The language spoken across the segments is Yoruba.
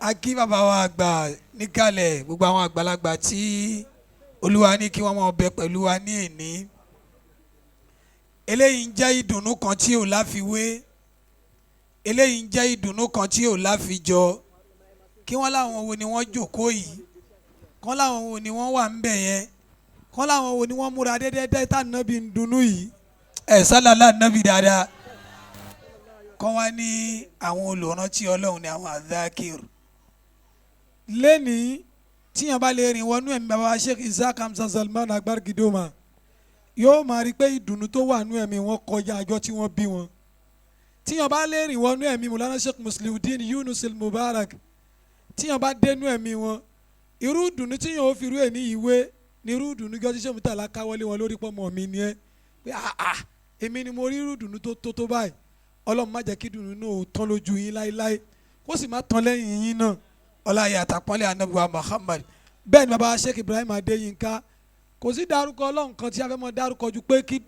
A kí bàbá wa àgbà níkàlẹ̀, gbogbo àwọn àgbàlagbà tí Olúwa ní kí wọ́n máa bẹ pẹ̀lú wa ní èní. Eléyìí ń jẹ́ ìdùnnú kan tí ò láfiwé, eléyìí ń jẹ́ ìdùnnú kan tí ò láfijọ. Kí wọ́n láwọn wo ni wọ́n jókòó yìí, kán láwọn wo ni wọ́n wà ń bẹ̀ yẹn, kán láwọn wo ni wọ́n múra dẹ́dẹ́dẹ́ tá nàbí ń dunnú yìí, ẹ̀ sálàlá nàbí dáadáa, kán wá ní àwọn olùrántí Ọlọ́run ní àwọn azakir. Lẹ́nìí, tíyàn bá lè rìn wọnú ẹ̀mí bàbá Sheikh Isaac Hamza Salman Agbar Gidoma, yóò máa rí i pé ìdùnnú tó wà nú ẹ̀mí wọn kọjá àjọ tí wọ́n bí wọn. Tíyàn bá lè rìn wọnú ẹ̀mí Mùlánà Sheikh Musliudeen Yunus Mubarak, tíyàn bá dénú ẹ̀mí wọn, irú ìdùnnú tíyàn ó fi irú ẹ̀ ní ìwé ní irú ìdùnnú gọ́sí sẹ́mu tàlá káwọ́lé wọn lórí pọ́nmọ́ mi ni ẹ́ pé àà, èmi ni mo rí irú ìdùnnú tó tó tó báyìí. Ọlọ́run má jẹ́ kí ìdùnnú náà ó tán lójú yín láéláé, kó sì má tán lẹ́yìn yín náà. Ọláyà àtàpọ́nlé anabiwa Muhammad. Bẹ́ẹ̀ ni baba Sheikh Ibrahim Adéyínká, kò sí dárúkọ Ọlọ́run kan tí a fẹ́ mọ dárúkọ ju pé kí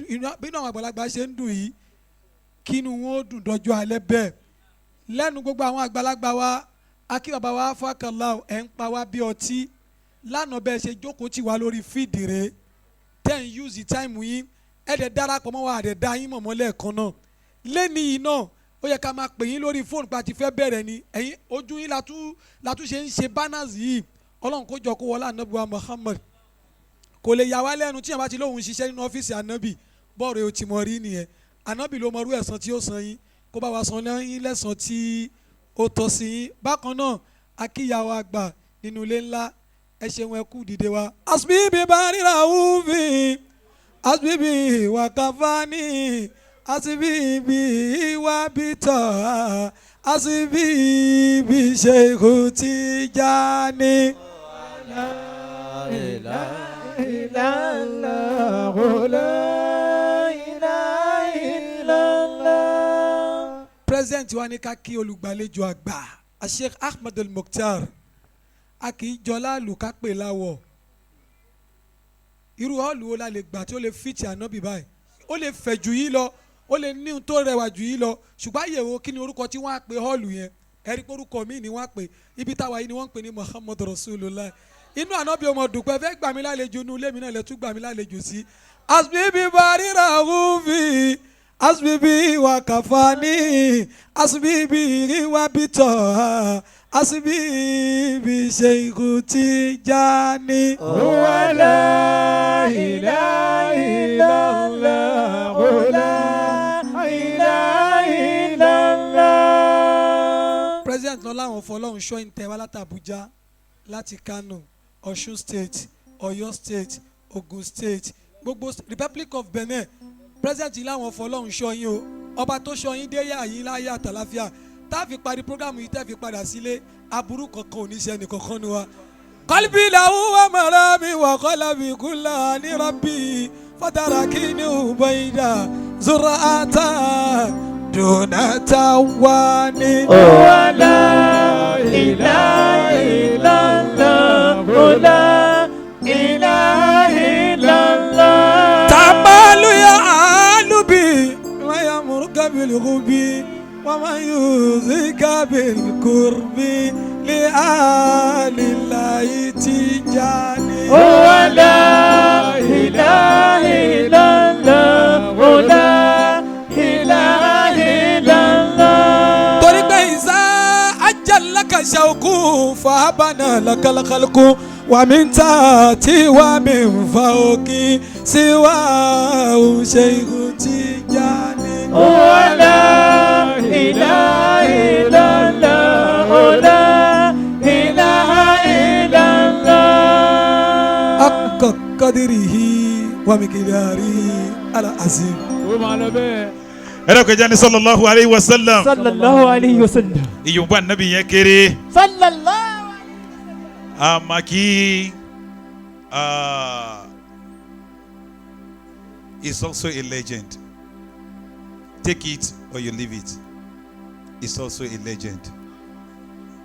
bínú àwọn àgbàlagbà ṣe ń dùn yìí, kí inú wọn ó dùn dọjọ́ alẹ́. Bẹ́ẹ̀ lẹ́nu gbogbo àwọn àgbàlagbà wa, akí baba wa fàkàlà ẹ̀ ń pa wá bí ọtí lánàá. Bẹ́ẹ̀ ṣe jókòó tì wá lórí fídì rẹ̀, ten use the time yín, ẹ̀ dẹ̀ darapọ̀ mọ́ wa, àdẹ̀ dá yín mọ̀mọ́ lẹ́ẹ̀kan náà. Lẹ́ni yìí náà, ó yẹ ká máa pè yín lórí fóònù pa ti fẹ́ bẹ̀rẹ̀ ni. Ẹ̀yin ojú yín látún ṣe ń ṣe banners yìí. Ọlọ́run kó jọ kó wọlé ànábì wa Muhammad. Kò lè yà wá lẹ́nu tí yàrá bá ti lóun ṣiṣẹ́ nínú ọ́fíìsì ànábì, bọ́ọ̀rù ẹ̀ ò ti mọ̀ rí nìyẹn. Ànábì ló mọrú ẹ̀san tí ó san yín, kó bá wa san yín lẹ́san tí ó tọ́ sí yín. Bákan náà, akíyàwó àgbà nínú ilé ńlá, ẹ ṣeun, ẹ kú dìde wa. Asbibi barira ufi asbibi wakafani asibibi wabitọ asibibi Sheikhu Tijani. La ilaha illallah, la ilaha illallah. President wa ní ká kí olùgbàlejò àgbà, Sheikh Ahmed El-Mukhtar. A kì í jọlá àlùkápè láwọ̀. Irú hall wo la lè gbà tí ó lè fit ànábì báyìí? Ó lè fẹ̀ jù yìí lọ, ó lè ní ohun tó rẹwà jù yìí lọ, ṣùgbọ́n àyẹ̀wò kí ni orúkọ tí wọ́n á pe hall yẹn? Ẹ̀rí pé orúkọ míì ni wọ́n á pè. Ibi táwa yìí ni wọ́n ń pè ní Muhammadu Rasulullah. Inú ànábì ọmọ dùpẹ́ fẹ́ gbà mí lálejò, inú ilé mi náà lè tún gbà mí lálejò sí. Asbibi barira wufi asbibi wa kafani asbibi wa bitọ asibibi Sheikhu Tijani. Huwa la ilaha illallah, la ilaha illallah. President lọ láwọn fọlọ́run ṣọ́ ń tẹ wá láti Abuja, láti Kano, Ọ̀ṣun State, Ọ̀yọ́ State, Ogun State, gbogbo Republic of Benin. President yìí láwọn fọlọ́run ṣọ́ yín o. Ọba tó ṣọ́ yín dé yà yín láyé àtàláfíà, tá a fi parí program yìí, tẹ́ fi padà sílé, aburú kankan ò ní ṣe ẹnì kankan nu wa. Qalbi lahu wa marami wa qalbi kulla ni rabbi fatarakini ubaida zura'ata duna tawani. Huwa la ilaha illallah, la ilaha illallah. Tamalu ya alubi wa yamuruka bilghubi wa man yuzika bilkurbi li alillahi Tijani. Huwa la ilaha illallah, la ilaha illallah. Torí pé ìsá ajalaka ṣàwùkú fàábànà lakalakaluku wà mí ta tí wà mí fa òkì síwá Sheikhu Tijani. Huwa la ilaha illallah, la ilaha illallah. Haqqa qadrihi wa miqdarihi al azim. Ó máa lọ bẹ́ẹ̀. Ẹ̀rọ kẹjá ní sallallahu alayhi wa sallam. Sallallahu alayhi wa sallam. Ìyọ̀nba nàbí yẹn kéré. Sallallahu. Amaki is also a legend. Take it or you leave it. Is also a legend.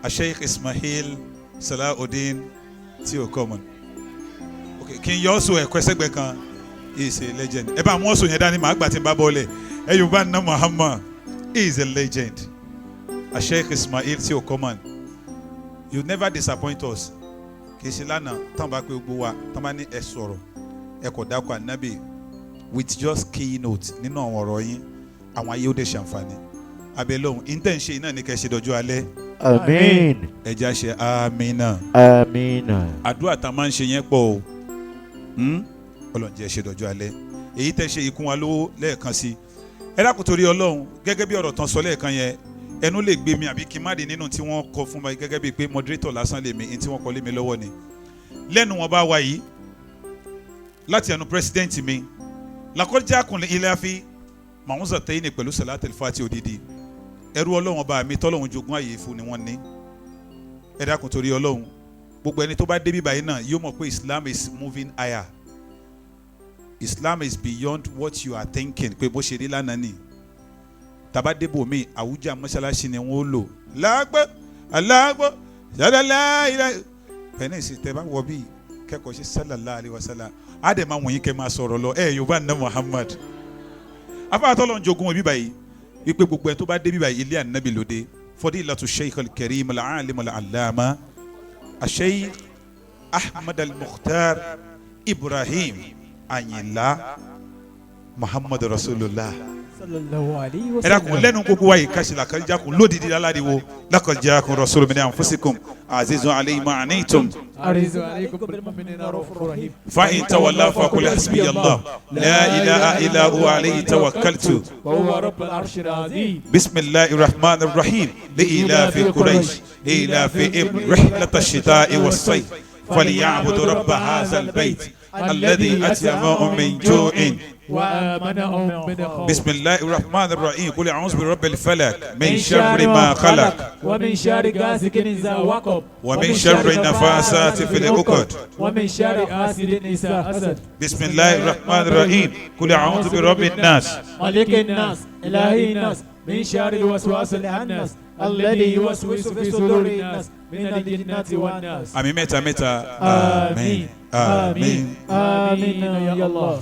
Sheikh Ismail Salahuddin tí o common. Okay, kí n yọ ọ́sùn ẹ̀kọ́ ẹsẹ̀gbẹ́ kan. He is a legend. Ẹ bá mú ọ̀sùn yẹn dání, màá gbà tí n bá bọ́ọ̀lẹ̀. Ẹ yóò bá ná Muhammad. He is a legend. Sheikh Ismail tí o common. You never disappoint us. Kì í ṣe lánàá tán bá pé gbogbo wa tán bá ní ẹ sọ̀rọ̀, ẹ kò dákọ̀ ànábì with just keynote nínú àwọn ọ̀rọ̀ yín, àwọn ayé ó dẹ̀ ṣàǹfààní. Abẹ́ lóhùn intẹ́ ń ṣe iná ní kẹ́ ṣe dọjú alẹ́. Àmín. Ẹ jẹ́ á ṣe àmín náà. Àmín. Àdúrà tá a máa ń ṣe yẹn pọ̀ o. Ọlọ́run jẹ́ ṣe dọjú alẹ́. Èyí tẹ́ ṣe ikún wa lówó lẹ́ẹ̀kan sí ẹ dákun torí Ọlọ́run. Gẹ́gẹ́ bí ọ̀rọ̀ tán sọ lẹ́ẹ̀kan yẹn, ẹnu lè gbé mi àbí kí n má di nínú tí wọ́n kọ fún mi, gẹ́gẹ́ bíi pé moderator lásán lè mi ní tí wọ́n kọ lé mi lọ́wọ́ ni lẹ́nu wọn bá wá yìí láti ẹnu president mi lakọjá kunlẹ̀ ilé afi màmúzà tẹ́yìn ní pẹ̀lú salatul fati odidi ẹrú Ọlọ́run ọba mi tọ́lọ́run jogún àyè fún ni wọ́n ní. Ẹ dákun torí Ọlọ́run, gbogbo ẹni tó bá débi báyìí náà yóò mọ̀ pé Islam is moving higher. Islam is beyond what you are thinking pé bó ṣe rí lánàá ni. Tàbá débò mi àwùjá mọ́ṣáláṣí ni wọ́n lò lágbó alágbó sálálá ilẹ̀ pẹ̀lú ìsìn tẹ́ bá wọ bí kẹ́kọ̀ọ́ ṣe sallallahu alaihi wasallam á dẹ̀ máa wọ̀nyí kẹ́ máa sọ̀rọ̀ lọ ẹ̀ Yorùbá ní Muhammad afáàtọ́ lọ́n jogún wọn bíbáyìí wípé gbogbo ẹ̀ tó bá dé bíbáyìí ilé ànábì lóde. Fadilatu Sheikh al-Karim al-Alim al-Allama Sheikh Ahmad al-Mukhtar Ibrahim Ayinla Muhammad Rasulullah. Sallallahu alayhi wa Ẹ dákun, lẹ́nu gbogbo wa yìí kasi lakalijakun lódìdí aládìwo lakalijakun rasulun min anfusikum azizun alayhi ma anittum Arizu alaykum bil mu'minina ra'ufur rahim. Fa in tawallaw faqul hasbiya Allah la ilaha illa huwa alayhi tawakkaltu Wa huwa rabbul arshil azim. بسم الله الرحمن الرحيم لإيلاف قريش إيلافهم رحلة الشتاء والصيف فليعبدوا رب هذا البيت الذي أطعمهم من جوع وآمنهم من خوف. بسم الله الرحمن الرحيم قل أعوذ برب الفلق من شر ما خلق ومن شر غاسق إذا وقب ومن شر النفاثات في العقد ومن شر حاسد إذا حسد. بسم الله الرحمن الرحيم قل أعوذ برب الناس ملك الناس إله الناس من شر الوسواس الخناس الذي يوسوس في صدور الناس من الجنة والناس. Àmín mẹ́ta mẹ́ta. آمين. آمين. آمين آمين يا الله.